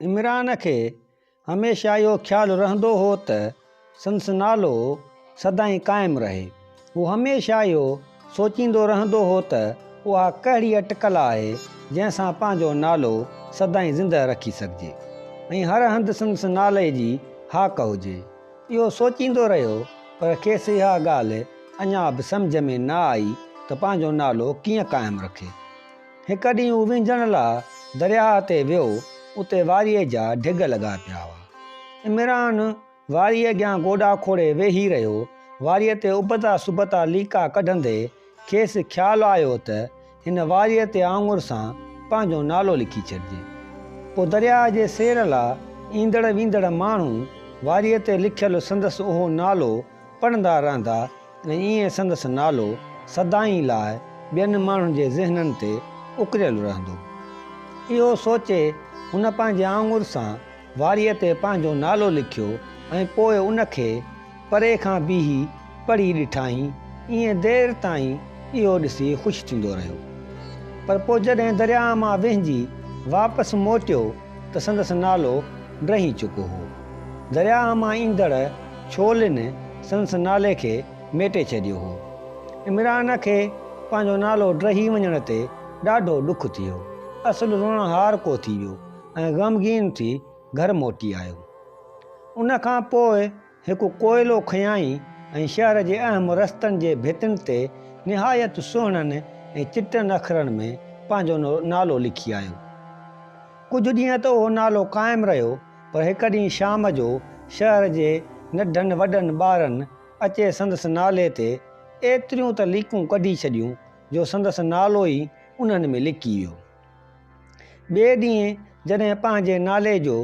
عمران کي هميشه اهو خيال رهندو هو ته سندس نالو سدائين قائم رهي. هو هميشه اهو سوچيندو رهندو هو ته اها ڪهڙي اٽڪل آهي جنهن سان پنهنجو نالو سدائين زنده رکي سگهجي ۽ هر هنڌ سندس نالي جي هاڪ هجي. اهو سوچيندو رهيو پر کيس اها ڳالهه اڃا به سمجهه ۾ نه آئي ته پنهنجو نالو ڪيئن قائم رکي. هڪ ڏينهن هو وهنجڻ لاء درياهه تي ويو، اتي واريء جا ڍڳ لڳا پيا هئا. عمران واريء اڳيان گوڏا کوڙي ويهي رهيو. واريء تي ابتا سبتا ليڪا ڪڍندي کيس خيال آيو ته هن واريء تي آڱر سان پنهنجو نالو لکي ڇڏجي. پوء درياهه جي سير لاء ايندڙ ويندڙ ماڻهو واريء تي لکيل سندس اهو نالو پڙهندا رهندا ۽ ائين سندس نالو سدائين لاء ٻين ماڻهن جي ذهنن تي اڪريل رهندو. اهو سوچي هن پنهنجي آڱر سان واريء تي پنهنجو نالو لکيو ۽ پوء ان کي پري کان بيهي پڙهي ڏٺائين. ائين دير تائين اهو ڏسي خوش ٿيندو رهيو. پر پوء جڏهن درياهه مان وهنجي واپس موٽيو ته سندس نالو ڊهي چڪو هو. درياهه مان ايندڙ ڇولين سندس نالي کي ميٽي ڇڏيو هو. عمران کي پنهنجو نالو ڊهي وڃڻ تي ڏاڍو ڏک ٿيو. اصل روئڻهارڪو ٿي ويو ۽ غمگين ٿي گهر موٽي آيو. ان کان پوء هڪ ڪوئلو کنيائين ۽ شهر جي اهم رستن جي ڀتين تي نهايت سهڻن ۽ چٽن اکرن ۾ پنهنجو نالو لکي آيو. ڪجهه ڏينهن ته اهو نالو قائم رهيو پر هڪ ڏينهن شام جو شهر جي ننڍن وڏن ٻارن اچي سندس نالي تي ايتريون ته ليڪون ڪڍي ڇڏيون جو سندس نالو ئي انهن ۾ لڪي ويو. ٻئي ڏينهن جڏهن پنهنجي نالي جو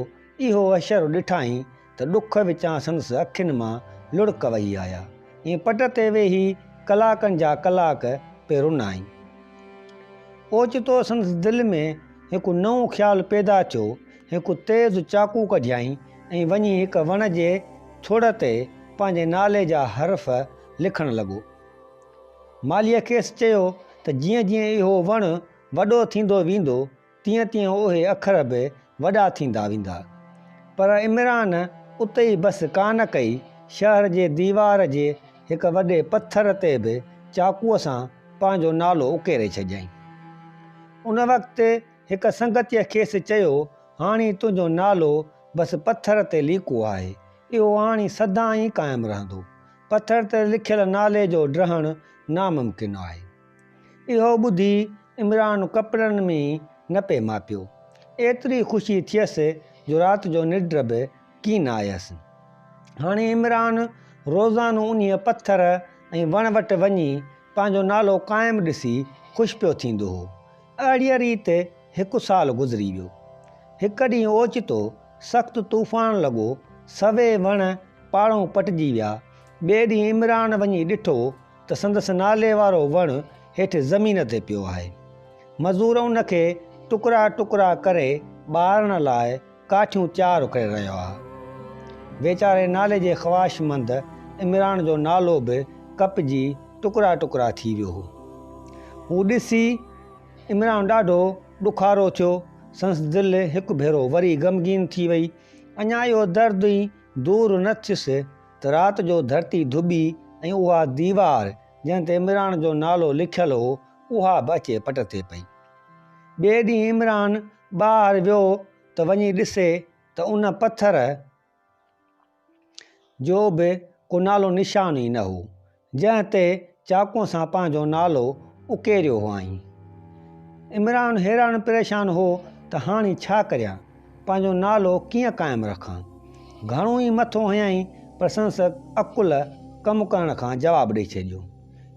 اهو حشر ڏٺائين ته ڏک وچان سندس اکين مان لڙڪ وهي آيا ۽ پٽ تي ويهي ڪلاڪن جا ڪلاڪ پئي رنائين. اوچتو سندس دل ۾ هڪ نئون خيال پيدا ٿيو. هڪ تيز چاقو ڪڍيائين ۽ وڃي هڪ وڻ جي ٿڙ تي پنهنجي نالي جا حرف لکڻ لڳو. مالهيء کيس چيو ته جيئن جيئن اهو وڻ وڏو ٿيندو ويندو، تيئن تيئن اهي اکر به وڏا ٿيندا ويندا. پر عمران اتي ئي بس ڪانه ڪئي، شهر جي ديوار جي هڪ وڏي پٿر تي به چاقوء سان پنهنجو نالو اڪيري ڇڏيائين. ان وقت هڪ سنگتيء کيس چيو، هاڻي تنهنجو نالو بس پٿر تي ليڪو آهي، اهو هاڻي سدائين قائم رهندو. پٿر تي لکيل نالي جو ڊهڻ ناممڪن آهي. اهو ٻڌي عمران ڪپڙن ۾ ئي نه پئي ماپيو. ايتري خوشي ٿيس جو رات جو ننڊ به ڪين آيس. هاڻي عمران روزانو انهيء پٿر ۽ وڻ وٽ وڃي پنهنجو نالو قائم ڏسي خوش پيو ٿيندو هو. اهڙيء ريت هڪ سال گذري ويو. هڪ ڏينهن اوچتو سخت طوفان لڳو، سوين وڻ پاڙئون پٽجي ويا. ٻئي ڏينهن عمران وڃي ڏٺو ته سندس نالي وارو وڻ هيٺ زمين تي پيو آهي. مزور ان کي ٽڪرا ٽڪرا ڪري ٻارڻ لاء ڪاٺيون تيار ڪري رهيا هئا. ويچاري نالي جي خواهشمند عمران جو نالو به ڪپجي ٽڪرا ٽڪرا ٿي ويو هو. هو ڏسي عمران ڏاڍو ڏکارو ٿيو. سندس دل هڪ ڀيرو وري غمگين ٿي وئي. اڃا اهو درد ئي دور نه ٿيس ته رات جو ڌرتي ڌٻي ۽ اها ديوار جنهن تي عمران جو نالو لکيل هو اها به اچي پٽ تي پئي. ٻئي ڏينهن عمران ٻاهر ويو ته وڃي ڏسي ته ان پٿر جو به ڪو نالو نشان ئي نه هو، جنهن تي چاقوء سان پنهنجو نالو اڪيريو هئائين. عمران حيران پريشان هو ته هاڻي ڇا ڪريان، پنهنجو نالو ڪيئن قائم رکان. گهڻو ئي مٿو هنيائين پر سندس عقل ڪم ڪرڻ کان جواب ڏئي ڇڏيو.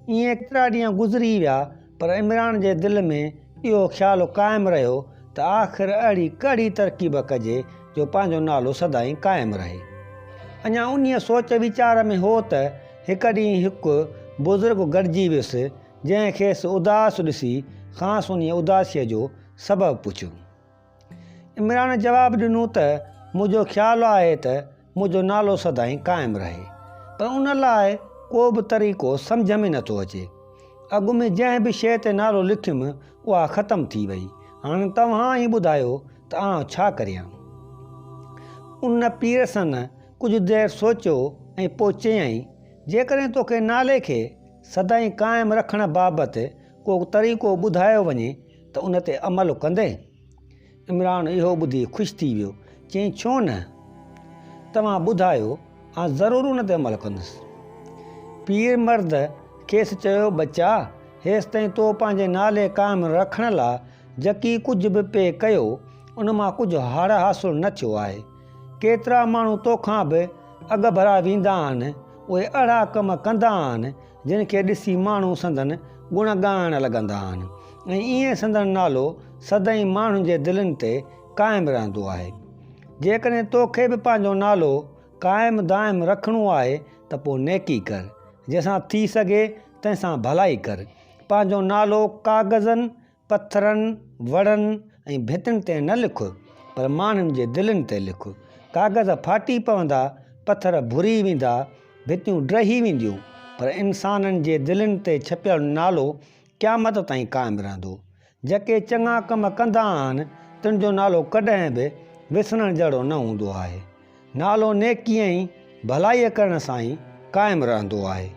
ائين ڪيترا ڏينهن گذري ويا پر عمران جي دل ۾ اهو خيال قائم رهيو ته آخر اهڙي ڪهڙي ترڪيب ڪجي جو پنهنجو نالو سدائين قائم رهي. اڃا انهيء سوچ ويچار ۾ هو ته هڪ ڏينهن هڪ بزرگ گڏجي ويس، جنهن کيس اداس ڏسي کانئس انهيء اداسيء جو سبب پڇيو. عمران جواب ڏنو ته منهنجو خيال آهي ته منهنجو نالو سدائين قائم رهي پر ان لاء ڪو به طريقو سمجهه ۾ نٿو اچي. اڳ ۾ جنهن به شيء تي نالو لکيم اها ختم ٿي وئي. هاڻ توهان ئي ٻڌايو ته آئون ڇا ڪريان؟ ان پيرسن ڪجهه دير سوچيو ۽ پوء چيائين، جيڪڏهن توکي نالي کي سدائين قائم رکڻ بابت ڪو طريقو ٻڌايو وڃي ته ان تي عمل ڪندين؟ عمران اهو ٻڌي خوش ٿي ويو، چيائين ڇو نه؟ توهان ٻڌايو، آء ضرور ان تي عمل ڪندس. پير مرد کيس چيو، ٻچا! هيستائين تو پنهنجي نالي قائم رکڻ لاء جيڪي ڪجهه به پئي ڪيو، ان مان ڪجهه هڙ حاصل نه ٿيو آهي. ڪيترا ماڻهو توکان به اڳڀرا ويندا آهن، اهي اهڙا ڪم ڪندا آهن، جن کي ڏسي ماڻهو سندن گڻ ڳائڻ لڳندا آهن ۽ ائين سندن نالو سدائين ماڻهن جي دلين تي قائم رهندو آهي. جيڪڏهن توکي به پنهنجو نالو قائم دائم رکڻو آهي ته پوء نيڪي ڪر، جنهن سان ٿي سگهي تنهن سان ڀلائي ڪر. پنهنجو نالو ڪاغذن، پٿرن، وڻن ۽ ڀتين تي نه لک، پر ماڻهن جي دلين تي لک. ڪاغذ ڦاٽي پوندا، پٿر ڀري ويندا، ڀتيون ڊهي وينديون، پر انسانن جي دلين تي ڇپيل نالو قيامت تائين قائم رهندو. جيڪي چڱا ڪم ڪندا آهن، تن جو نالو ڪڏهن به وسرڻ جهڙو نه هوندو آهي. نالو نيڪي ۽ ڀلائيء ڪرڻ سان ئي قائم رهندو آهي.